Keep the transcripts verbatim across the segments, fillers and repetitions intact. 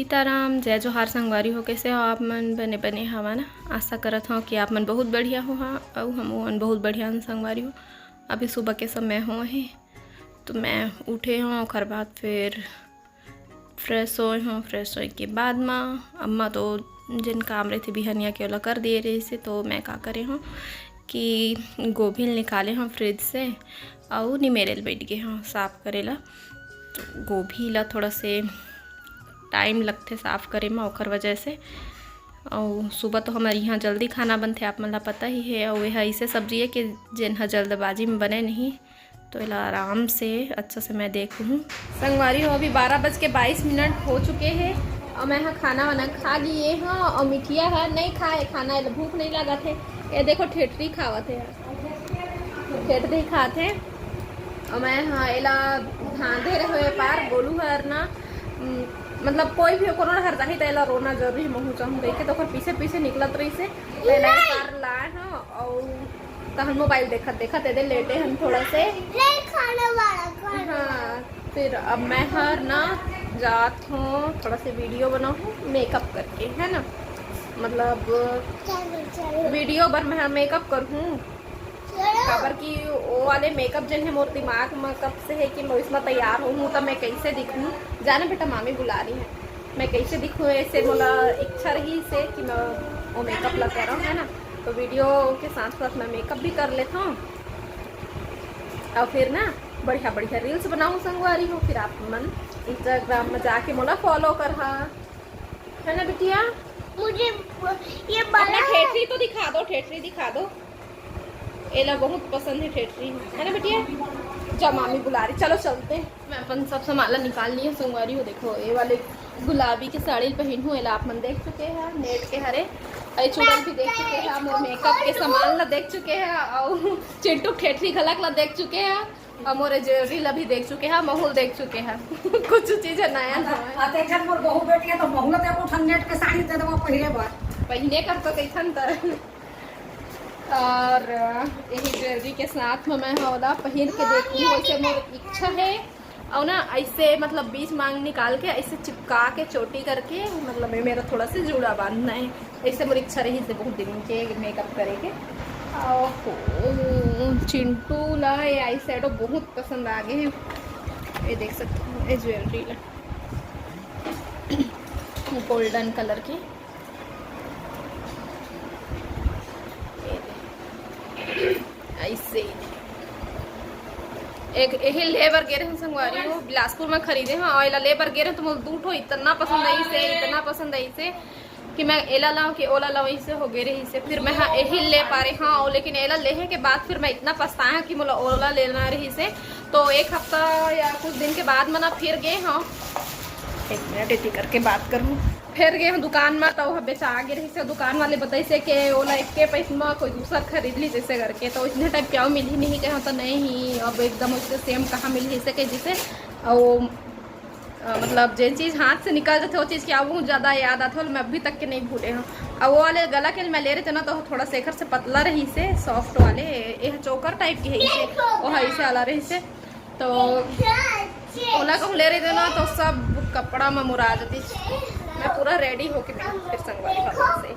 सीताराम, जय जोहार संगवारी हो। कैसे हो आप मन? बने बने हवा ना? आशा करत हो कि आप मन बहुत बढ़िया हो। हाँ, अउ हम मन बहुत बढ़िया हन संगवारी हो। अभी सुबह के समय हो हे, तो मैं उठे हो, ओकर बाद फिर फ्रेश होए हो। फ्रेश होए के बाद मा अम्मा तो जेन काम रहिथे बिहनिया के, ओला कर दिए रहिसे, तो मैं का करे हो कि गोभी ल निकाले हो फ्रिज से, अउ निमेरे ल बैठ गे हो साफ करे ला। तो गोभी ला थोड़ा से टाइम लगथे साफ करे म, ओकर वजह से। अउ सुबह तो हमर इहाँ जल्दी खाना बनथे, आप मन ला पता ही हे। अउ एह अइसे सब्जी हे कि जेन ह जल्दबाजी में बने नहीं, तो एला आराम से अच्छा से मैं देखहूँ। संगवारी हो, अभी बारह बज के बाईस मिनट हो चुके हे अउ मैं ह खाना वाना खा लिए हव। अउ मिठिया ह नहीं खाए खाना, एला भूख नहीं लागत हे। ये देखो, ठेठरी खावत हे, ठेठरी खात हे। अउ मैं ह एला धांधे रहे पार, गोलू हर ना, उम, मतलब कोई भी कोनो हर जाही त एला रोना जरूरी हे, महू चाहूँ कहिके, तो ओकर पीछे पीछे निकलत रहिसे। एला ए पार लाए हव अउ तहन मोबाइल देखत देखत एदे लेटे हन थोड़ा से। ले खाने वाला, खाने हाँ, फिर अब मैं हर ना जात हूँ थोड़ा से वीडियो बनाऊँ मेकअप करके, है ना, मतलब चलो, चलो। वीडियो बर मैं मेकअप करहूँ, चलो। काबर कि वो वाले मेकअप जेन है मोर दिमाग में कब से है कि मैं इसमें तैयार हूँ तो मैं कैसे दिखूँ। जाने बेटा, मामी बुला रही है, मैं कैसे दिखूँ, ऐसे मोला इच्छा रही से कि मैं वो मेकअप ला करूँ, है ना। तो वीडियो के साथ साथ मैं मेकअप भी कर लेता हूँ और फिर ना बढ़िया बढ़िया रील्स बनाऊँ संगवारी हो। फिर आप मन इंस्टाग्राम में जाके मोला फॉलो करहा, है ना बिटिया? मुझे ये अपना बड़ा ठेठरी तो दिखा दो, ठेठरी दिखा दो। एला बहुत पसंद है ठेठरी, है ना बिटिया? जा, मामी बुला रही, चलो चलते हैं। मैं अपन सब सामान ला निकाल लिया संगवारी हो। देखो, ये वाले गुलाबी के साड़ी पहन हूँ, एला आप मन देख चुके हैं, नेट के हरे। अरे चूड़न भी देख चुके हैं, मोर मेकअप के सामान ला देख चुके हैं, और चिंटू ठेठरी घलक ला देख चुके हैं, और मोर ज्वेलरी ला भी देख चुके हैं, महू ल देख चुके हैं। कुछ चीजें नया नया। आ, देख, मोर बहू बेटी है तो महू ला देखो, ठन नेट के साड़ी दे देवा पहले बार। पहने कर तो कैसन त। और यही ज्वेलरी के साथ में मैं ह ओला पहिर के देखहूँ, वैसे मोर इच्छा है। और ना ऐसे मतलब बीच मांग निकाल के ऐसे चिपका के चोटी करके, मतलब ये मेरा थोड़ा सा जूड़ा बांधना है। ऐसे मोर इच्छा रही से बहुत दिन के मेकअप करे के। ओहो, चिंटू ला ये आई शैडो बहुत पसंद आ गए हैं। ये देख सकते हो, ये ज्वेलरी ला गोल्डन कलर की। ऐसे एक यही ले बर गे रहे संगवारी हो, बिलासपुर में खरीदे हो। और एला ले बर गे रहे तो मोला दू ठो इतना पसंद आई से, इतना पसंद आई से कि मैं एला लाऊं कि ओला लाऊं, इसे हो गए रही से। फिर मैं हाँ यही ले पा रही हाँ, और लेकिन एला लेहे के बाद फिर मैं इतना पछताया कि मोला ओला लेना रही से। तो एक हफ्ता या कुछ दिन के बाद मैं ना फिर गए हाँ, एक मिनट इतनी करके बात करूँ। फेर गे हन दुकान म, त ओह बेचा गे रहिस हे। दुकान वाले बताइस हे के ओला एक्के पैस म कोई दूसर खरीद ली जैसे करके, त ओइसने टाइप के अउ मिलही मिलही कहे त नहीं ही, अब एकदम ओइसे सेम कहाँ मिलही से कहे जैसे। अउ अ, मतलब जेन चीज हाथ से निकल जाथे वो चीज के अउ बहुत ज्यादा याद आथे, ओला मैं अभी तक के नहीं भूले हूँ। अउ वो वाले गला के मैं ले रहे थे ना, तो थोड़ा सा एकर से पतला रहिस हे, सॉफ्ट वाले, ये चोकर टाइप के है इसे, वो है इसे वाला रहिस हे। तो ओला कहूँ ले रहे थे ना, तो सब कपड़ा में मुरा जाती। मैं पूरा रेडी होके मैं फिर संगवारी बाबा से।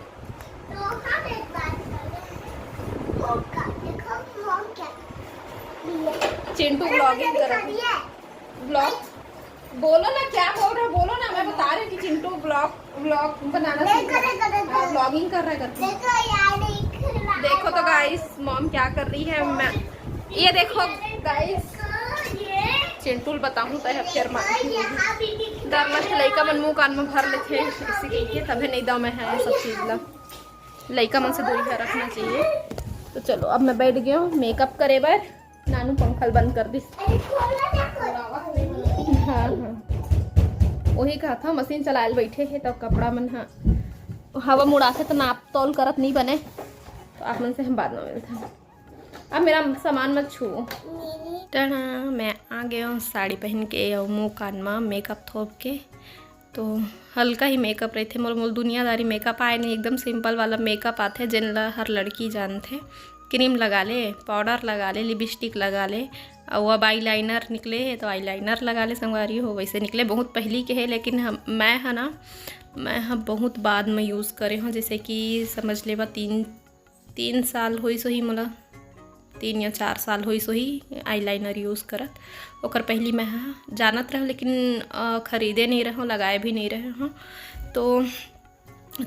चिंटू व्लॉगिंग कर रहा है। व्लॉग बोलो ना, क्या बोल रहे हो? बोलो ना, मैं बता रही हूँ कि चिंटू व्लॉग, व्लॉग बनाना सीख रहा है। हाँ, व्लॉगिंग कर रहा है करके। देखो तो गाइस, मॉम क्या कर रही है। मैं, ये देखो गाइस, चिंटू ल बताऊँ तो है फिर माँ डर लगता, लइका मन मुँह कान में भर लेते हैं, इसी के तभी नहीं दम है सब चीज ला। लइका मन से दूरी का रखना चाहिए। तो चलो, अब मैं बैठ गया हूँ मेकअप करे बर। नानू पंखा ल बंद कर दिस। हाँ, हाँ, वही कहा था, मशीन चलाए ल बैठे है, तो कपड़ा मन ह हवा मुड़ाथे, तो नाप तौल करत नहीं बने, तो आप मन से हम बाद में मिलते हैं। अब मेरा सामान मत छुओ। टड़ा, मैं आ गया हूँ साड़ी पहन के और मुँह कान में मेकअप थोप के। तो हल्का ही मेकअप रहिथे मोर, मोर दुनियादारी मेकअप आए नहीं, एकदम सिंपल वाला मेकअप आथे, जेन ला हर लड़की जानथे। क्रीम लगा ले, पाउडर लगा ले, लिपस्टिक लगा ले, अउ अब आईलाइनर निकले हे तो आईलाइनर लगा ले संगवारी हो। वैसे निकले बहुत पहली के हे, लेकिन हम, मैं ह ना, मैं ह बहुत बाद में यूज़ करे हूँ। जैसे कि समझ लेवा तीन तीन साल होइस होही मोला, तीन या चार साल होइस होही आईलाइनर यूज़ करत। ओकर पहली मैं ह जानत रहूँ, लेकिन अ, खरीदे नहीं रहूँ, लगाए भी नहीं रहे हूँ। तो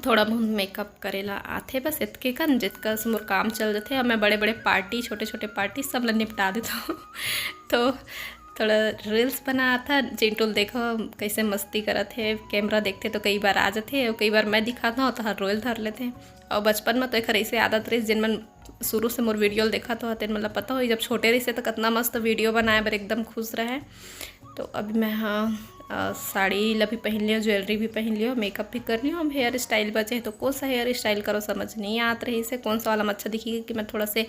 थोड़ा बहुत मेकअप करे ला आथे, बस इतके कन जितका से मोर काम चल जाथे। अब मैं बड़े बड़े पार्टी, छोटे छोटे पार्टी सब ला निपटा देता हूँ। तो थोड़ा रील्स बनात हन। चिंटू ल देखो कैसे मस्ती करत हे, कैमरा देखथे तो कई बार आ जाथे, अउ कई बार मैं दिखात हूँ तो हर रोए ल धर लेथे। अउ बचपन में तो एकर ऐसे आदत रहिस, जेन मन शुरू से मोर वीडियो ल देखत हो तेन मन ल पता होही, जब छोटे रहिसे तो कितना मस्त वीडियो बनाए बर एकदम खुश रहे। तो अभी मैं हाँ अ, साड़ी ला भी पहन लियो, ज्वेलरी भी पहन लियो, मेकअप भी कर लियो। अब हेयर स्टाइल बचे हे तो कौन सा हेयर स्टाइल करो समझ नहीं आत रहिसे, कौन सा वाला में अच्छा दिखी कि मैं थोड़ा से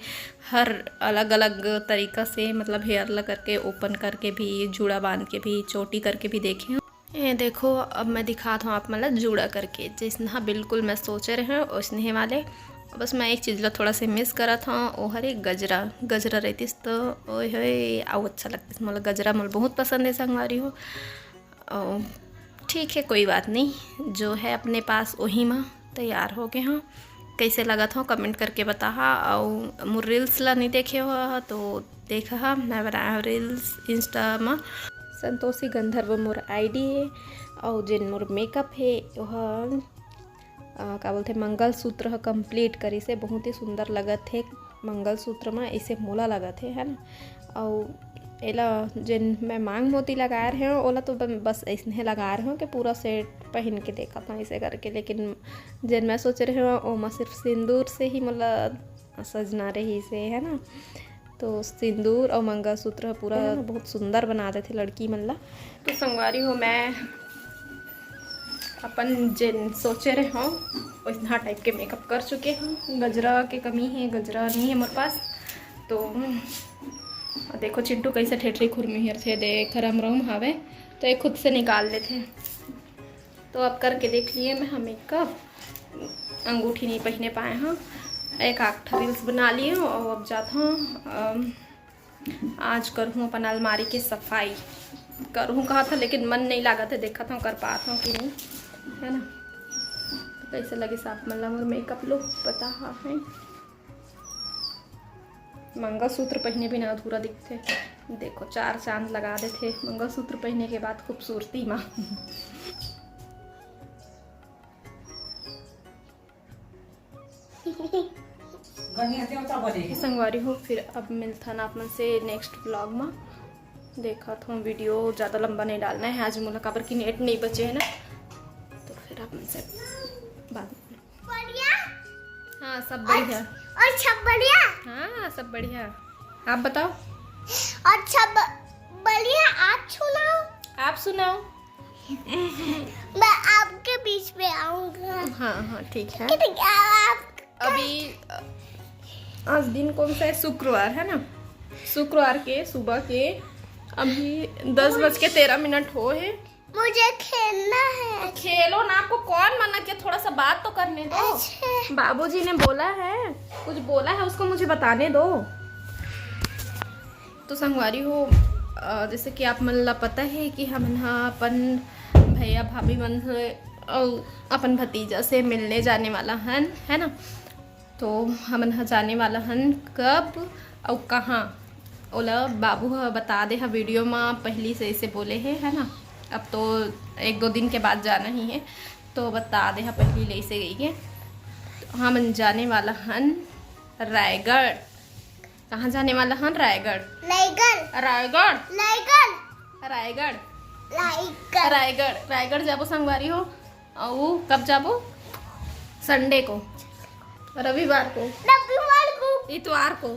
हर अलग अलग तरीका से मतलब हेयर ला करके ओपन करके भी, जूड़ा बांध के भी, चोटी करके भी देखे हूँ। ये देखो, अब मैं दिखात हूँ आप मन ला जूड़ा करके, जैसना बिल्कुल मैं सोचे रहे हूँ वैसने वाले। बस मैं एक चीज़ ला थोड़ा से मिस करत हूँ, वो हरे गजरा। गजरा रहतिस तो ओए होए अउ अच्छा लगतिस मोला। गजरा मोला बहुत पसंद है संगवारी हो। अउ ठीक है, कोई बात नहीं, जो है अपने पास वही में तैयार हो गए हूँ। कैसे लगत हो कमेंट करके बताहा। अउ मोर रील्स ला नहीं देखे हो तो देखा, मैं बनाया हूँ रील्स इंस्टा में। संतोषी गंधर्व मोर आईडी है। अउ जेन मोर मेकअप है वह अ, का बोलथे, मंगलसूत्र ह कंप्लीट करिस हे, बहुत ही सुंदर लगत हे मंगलसूत्र म, ऐसे मोला लगत हे, है ना। अउ एला जेन मैं मांग मोती लगाए रहे हो, ओला तो बन-, बस ऐसने लगाए रहे हो कि पूरा सेट पहन के देखत हूँ ऐसे करके, लेकिन जेन मैं सोचे रहे हो, ओमा सिर्फ सिंदूर से ही मोला सजना रहिस हे, है ना। तो सिंदूर अउ मंगलसूत्र ह पूरा बहुत सुंदर बना देथे लड़की मन ला। तो संगवारी हो, मैं अपन जेन सोचे रहे हूँ वैसना टाइप के मेकअप कर चुके हूँ। गजरा के कमी है, गजरा नहीं है मोर पास। तो हम्म, देखो चिंटू कैसे ठेठरी खुरमी हरथे, देख रम रम हावे, तो ये खुद से निकाल लेथे। तो अब करके देख लिए मैं ह मेकअप, अंगूठी नहीं पहने पाए हूँ, एक आध ठो रील्स बना लिए हूँ और अब जात हूँ। अम, आज करहूँ अपन अलमारी के सफाई। करहूँ कहा था लेकिन मन नहीं लागत है, देखत हूँ कर पात हूँ कि नहीं, है ना। तो कैसे लगिस आप मन ला मोर मेकअप लुक, पता है। मंगलसूत्र पहने बिना अधूरा दिखथे। देखो, चार चांद लगा देथे मंगलसूत्र पहने के बाद खूबसूरती मा। संगवारी हो, फिर अब मिलथन आप मन से नेक्स्ट व्लॉग मा। देखत हूँ, वीडियो ज़्यादा लंबा नहीं डालना है आज मोला, काबर कि नेट नहीं बचे है ना, तो फिर आप मन से बाद में। बढ़िया। हाँ, सब बढ़िया। और सब बढ़िया। हाँ, सब बढ़िया। आप बताओ। और सब बढ़िया। आप सुनाओ। आप सुनाओ। मैं आपके बीच में आऊंगा। हाँ, हाँ, ठीक है। ठीक है, आप अभी, अ, आज दिन कौन सा है? शुक्रवार है ना। शुक्रवार के सुबह के अभी दस बज के तेरह मिनट हो है। मुझे खेलना है। तो खेलो ना, आपको कौन मना किया? थोड़ा सा बात तो करने दो। अच्छा। बाबूजी ने बोला है, कुछ बोला है, उसको मुझे बताने दो। तो संगवारी हो, अ, जैसे कि आप मन ला पता है कि हमन ह अपन भैया भाभी मन से अउ अपन भतीजा से मिलने जाने वाला हन, है ना। तो हमन ह जाने वाला हन कब अउ कहाँ, ओला बाबू ह बता दे ह वीडियो म, पहली से इसे बोले हे, है ना। अब तो एक दो दिन के बाद जाना ही है, तो बता दे ह पहली ले इसे गई है। तो हमन जाने वाला हन रायगढ़। कहाँ जाने वाला हन? रायगढ़। रायगढ़। रायगढ़। रायगढ़। रायगढ़। रायगढ़। रायगढ़, रायगढ़ जाबो संगवारी हो। अउ कब जाबो? संडे को, रविवार को, रविवार को। इतवार को।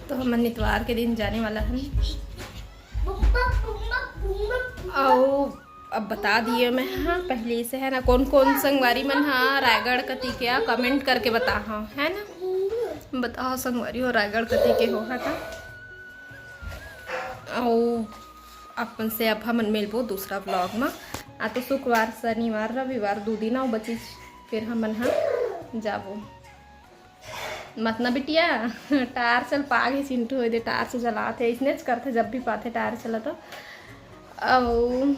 तो हमन इतवार के दिन जाने वाला हन। अउ अब बता दिए मैं, हाँ, पहले से, है ना। कौन कौन संगवारी मन हा रायगढ़ कती के आ, कमेंट करके बताहा, है ना। बताहा संगवारी हो रायगढ़ कती के हो, है ना। अउ अपन से अब हमन मिलबो दूसरा व्लॉग में। आ तो शुक्रवार, शनिवार, रविवार दो दिन अउ बचिस। फिर हमन ह जाबो। मत ना बिटिया, टार्च ल पागे चिंटू, होय दे टार्च जलात हे, इसने च करथे जब भी पाथे टार्च ला तो। अउ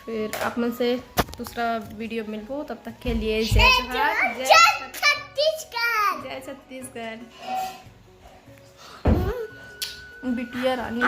फिर आप मन से दूसरा वीडियो मिलबो, तब तक के लिए जय जोहार, जय छत्तीसगढ़। जय छत्तीसगढ़। बिटिया रानी।